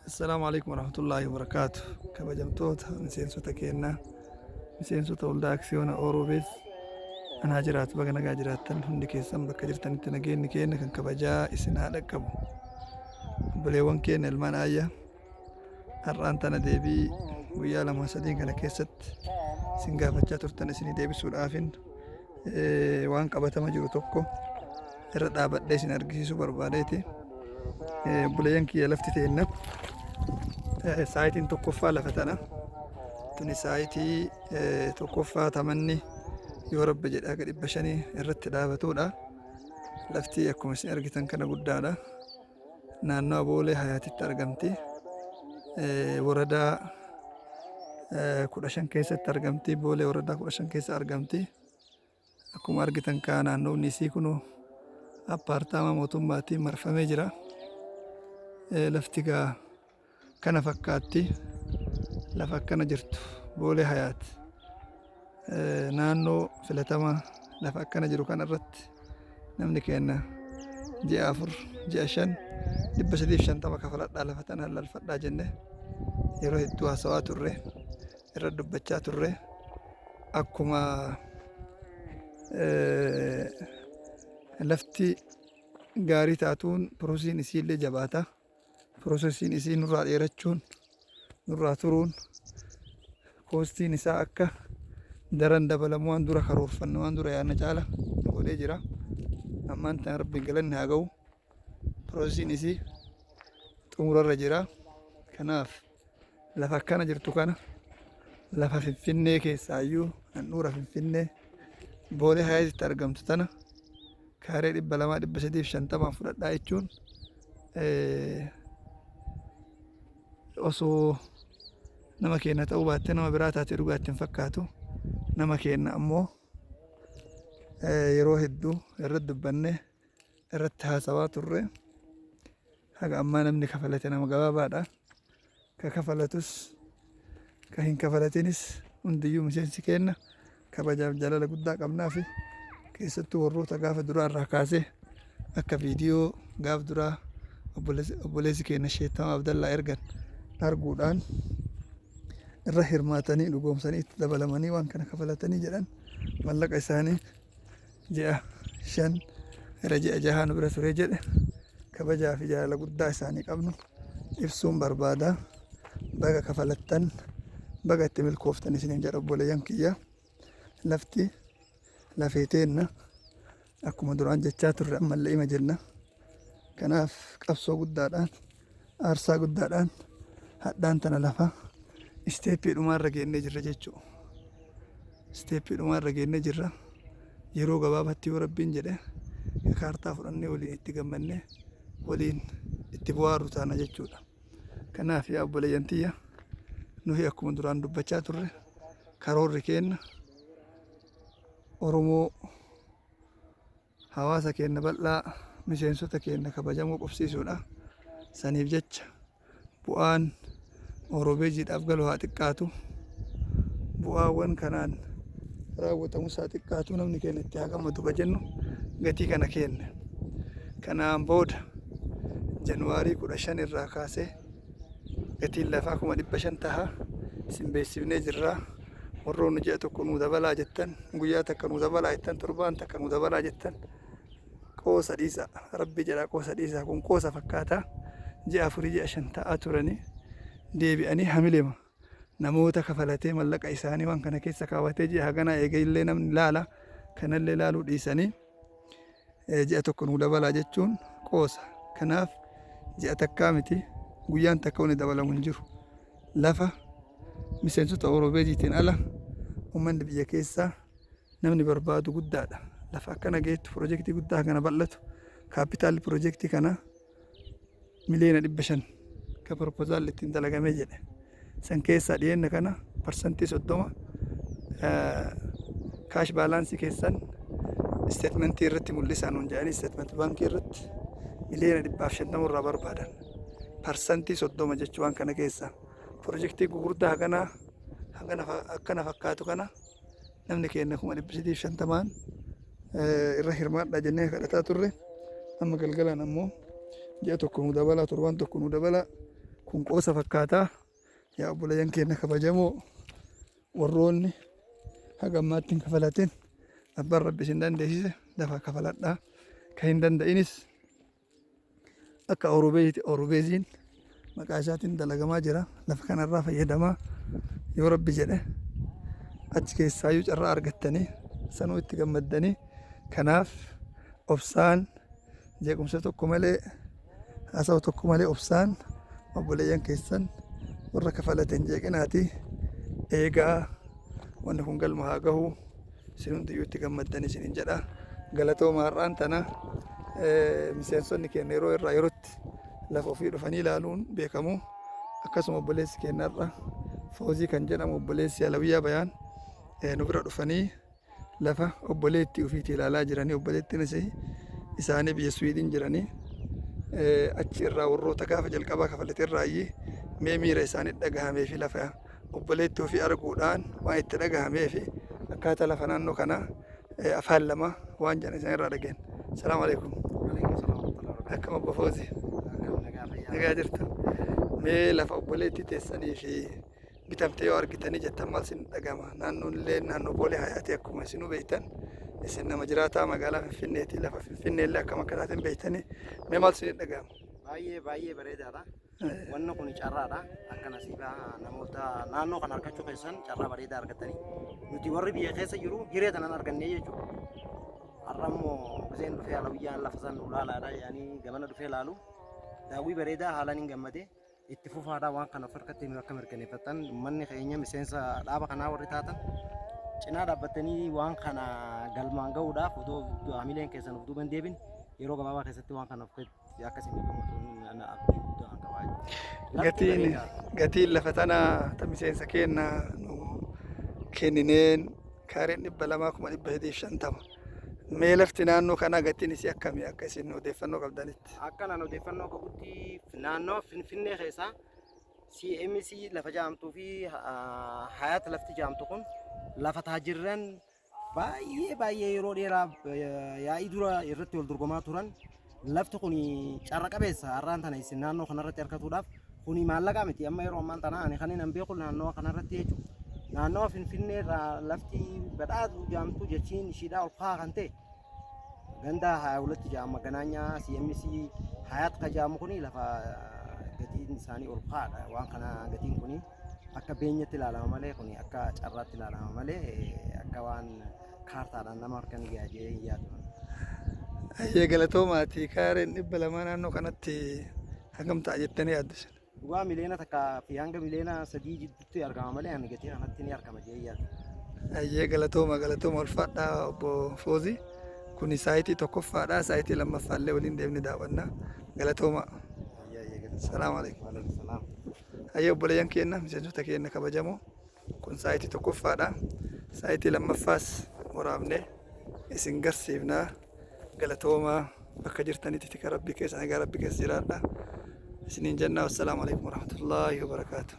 Assalaamu alaikum warahmatullaahi wabarakaatu. Kabajamtoota miseensota keenyaa, miseensota waldaa aksiyoona Oroobees anaa jiraatu, baga nagaa jiraattan. Hundi keessan bakka jirtanitti nageenyi keenya kan kabajaa isin haa dhaqqabu. Obboleewwan keenya, ilmaan aayyaa, har'aan tana deebii guyyaa 2 3n kana keessatti isin gaafachaa turtan isinii deebisuudhaafin waan qabatama jiru tokko irra dhaabadhee isin argisiisuu barbaadeeti. Obboleeyyan kiyya, lafti teenna siteiin tokkoffaa lafa tana. Tuni site tokkoffaa tamanni yoo Rabbi jedhe haga 500 irratti dhaabatudha. Lafti akkuma isin argitan kana guddaadha. Naannoo Boolee Hayaatitti argamti. Woradaa 15 keessatti argamti. Boolee woradaa 15 keessa argamti. Akkuma argitan kaa naannoonni isii kunuu appaartaamaa mootummaatiin marfamee jira. Lafti gaa kana fakkaatti. Lafa akkana jirtu, Boolee Hayaat, naannoo filatamaa lafa akkana jiru kana irratti namni keenya ji'a 4, ji'a 5 350 kafaladhaa, lafa tana lalfadhaa jenne yeroo hedduu haasawaa turre, irra dubbachaa turre. Akkuma lafti gaarii taatuun processiin isiillee jabaata. Processiin isii nurraa dheerachuun, nurraa turuun, costiin isaa akka daran dabalamu waan dura karoorfanne, waan dura yaadna caala nu godhee jira. Ammaan tana Rabbiin galanni haa ga'u. Processiin isii xumurarra jira. Kanaaf lafa akkana jirtu kana, lafa Finfinnee keessaayyuu handhuura Finfinnee Boolee Hayaatitti argamtu tana kaaree 200, 350n fudhadhaa jechuun osoo nama keenya ta'uu baattee nama biraa taatee dhugaatti hin fakkaatu. Nama keenya ammoo yeroo hedduu irratti dubbanne, irratti haasawaa turre. Haga ammaa namni kafalate nama gabaabaadha. Ka kafalatus ka hin kafalatinis hundiyyuu miseensi keenya kabajaaf jaalala guddaa qabnaa fi keessattuu warroota gaafa duraa irraa kaasee akka viidiyoo gaaf duraa obboleessi keenya Sheettama Abdallaa ergan arguudhaan irra hirmaatanii, dhugoomsanii, itti dabalamanii waan kana kafalatanii jedhan, mallaqa isaanii ji'a 5 gara ji'a 6 nu bira ture jedhe, kabajaa fi jaalala guddaa isaanii qabnu ibsuun barbaada. Baga kafalattan, baga itti milkooftan isiniin jedha obboleeyyan kiyya. Lafti lafee teenna, akkuma duraan jechaa turre ammallee ima jenna. Kanaaf qabsoo guddaadhaan, aarsaa guddaadhaan hadhaan tana lafa step dhumaarra geennee jirra jechuudha. Step dhumaarra geennee jirra. Yeroo gabaabaatti yoo Rabbiin jedhe kaartaa fudhannee waliin itti gammannee waliin itti bu'aaru taana jechuudha. Kanaaf yaa obboleeyyan tiyya, nuyi akkuma duraan dubbachaa turre karoorri keenna Oromoo hawaasa keenya bal'aa, miseensota keenya kabajamoo qubsiisuudha. Saniif jecha bu'aan Oroobeejiidhaaf galu haa xiqqaatu. Bu'aawwan kanaan raawwatamus haa xiqqaatu, namni keenya itti haa gammadu ka jennu gatii kana kenne. Kanaan booda January 15 irraa kaasee gatiin lafaa 500,000 taha, isin beeksifnee jirra. Warroonni ji'a tokko nuu dabalaa jettan, guyyaa takka nuu dabalaa jettan, torbaan takka nuu dabalaa jettan, qoosa dhiisa, Rabbi jedhaa qoosa dhiisa. Kun qoosa fakkaata. Ji'a 4, ji'a 5 ta'aa turanii deebi'anii hamilema namoota kafalatee mallaqa isaanii waan kana keessa kaawwatee ji'a haganaa eegee illee namni laala kanallee laaluu dhiisanii ji'a tokko nuu dabalaa jechuun qoosa. Kanaaf ji'a takkaa miti, guyyaan takka wani dabalamu hin jiru. Lafa miseensota Oroobeejiitiin ala uummanni biyya keessaa namni barbaadu guddaadha. Lafa akkana geettu, piroojeektii guddaa kana bal'atu, kaapitaalli piroojeektii kana 500,000,000 ka proposaalli ittiin dalagamee jedhe. San keessaa dhiyeenna kana 30% cash balance keessan statement irratti mul'isaa nuun jedhanii statement baankii irratti 150,000,000 irraa barbaadan. 30% jechuu waan kana keessaa. Piroojeektii gugurdaa haganaa hagana akkana fakkaatu kana namni keenya 350,000n irra hirmaadhaa jennee kadhataa turre. Amma galgalaan ammoo ji'a tokko nu dabalaa, torbaan tokko nu dabalaa. Kun qoosa fakkaataa. Yaa obboleeyyan keenya kabajamoo, warroonni haga ammaatti hin kafalatin, abbaan rabbi isin dandeessise lafa kafaladhaa. Ka hin danda'inis akka Orobeeziin maqaa isaatiin dalagamaa jira. Lafa kanarraa fayyadamaa. Yoo rabbi jedhe achi keessaayyuu carraa argattanii sanuu itti gammaddanii. Kanaaf obsaan, jeequmsa tokko malee, haasawa tokko malee, obsaan obboleeyyan keessan warra kafalate hin jeeqinaati eegaa. Wanni kun galma haa gahu, isin hundiyyuu itti gammaddan isinin jedha. Galatooma. Har'aan tana miseensonni keenya yeroo irraa yerootti lafa ofii dhufanii ilaaluun beekamu. Akkasuma obboleessi keenya har'a Foozii kan jedhamu, obboleessi Alawiyyaa Bayaan, nu bira dhufanii lafa obboleettii ofiitii ilaalaa jiranii. Obboleettiinis isaanii biyya Swiidin jiranii, achi irraa warroota gaafa jalqabaa kafalate irraayyii mee miira isaanii dhagahamee fi lafa obboleettii ofii arguudhaan waan itti dhagahamee fi akkaataa lafa naannoo kanaa afaan lama waan jedhan isaan irraa dhageen. Salaamu alaikum. Akkam obbo Foozii? Nagaa jirtu? Mee lafa obboleettii teessanii fi bitamtee yoo argitanii jettan maal isin dhagama? Naannoon illee naannoo Boolee Hayaati. Akkuma isinuu beektan, isin nama jiraataa magaalaa Finfinneeti. Lafa Finfinnee illee akkam akka taateen beektanii, mee maal isin dhagama? Baay'ee baay'ee bareedaadha. Wanni kun carraadha. Akka nasiibaa namoota naannoo kana argachuu keessan carraa bareedaa argatanii. Nuti warri biyya keessa jiru hiree tanan argannee jechuudha. Har'a immoo giseen dhufee Alawiyyaan lafa san ilaalaadha yaanii gamana dhufee ilaalu. Daawwii bareedaa haalaan hin gammade. Itti fufaadha, waan kana of harkatti akka mirkaneeffattan, uummanni keenya miseensa dhaaba kanaa warri taatan cinaa dhaabbattanii waan kana galmaan gahuudhaaf otoo hamileen keessan of duuba hin deebin yeroo gabaabaa keessatti waan kana of akka isin gammadu abdii guddaa kan qabaa jechuudha. Gatiin lafa tanaa ta miseensa keenya nu kennineen kaareen 200 350,000. Mee lafti naannoo kanaa gatiin isii akkamii akka isin odeeffannoo qabdanitti? Akka naan odeeffannoo qabutti naannoo Finfinnee keessaa CMC lafa jaamtuu fi Hayaat lafti jaamtu kun lafa taajirran baay'ee baay'ee yeroo dheeraa yaa'ii dura irratti wal dorgomaa turan. Lafti kun carra qabeessa har'aan tana isin naannoo kanarratti argatuudhaaf kuni maallaqaa miti. Amma yeroo ammaan tana ani kan hin beeku naannoo kanarratti jechuudha. Naannoo Finfinnee irraa lafti badhaatu jaamtu jechiin ishiidhaa ol ka'aa kan ta'e ganda 22 jedhama. Ganaanyaa CMC Hayaat ka jedhamu kuni lafa gatiin isaanii ol ka'aadha. Waan kana gatiin kuni akka beenyatti ilaalama malee, kuni akka carraatti ilaalama malee, akka waan kaartaadhaan nama harka ni ga'a jedhee hin yaadu. Ayyee, galatoomaati. Kaareen 200 naannoo kanatti hangam ta'a jettanii yaaddu isin? Dhugaa 1 miliyoona fi hanga 3 miliyoona jidduutti argama malee ani gatii kanatti ni argama jedhee yaadu. Ayyee, galatooma, galatooma, ulfaadhaa obbo Foozii. Kuni saayitii tokkoffaadha. Saayitii lammaffaallee waliin deemne daawwanna. Galatooma. Salaamu alaikum. Waalaikum salaam. Ayyee, obboleeyyan keenya, miseensota keenya kabajamoo, kun saayitii tokkoffaadha. Saayitii lammaffaas waraabne isin garsiifnaa. Galatoomaa. Bakka jirtanitti tika rabbii keessa, nagaa rabbii keessa jiraadha. Isiniin jennaa. Wassalaamu alaikum warahmatullaahi wabarakaatu.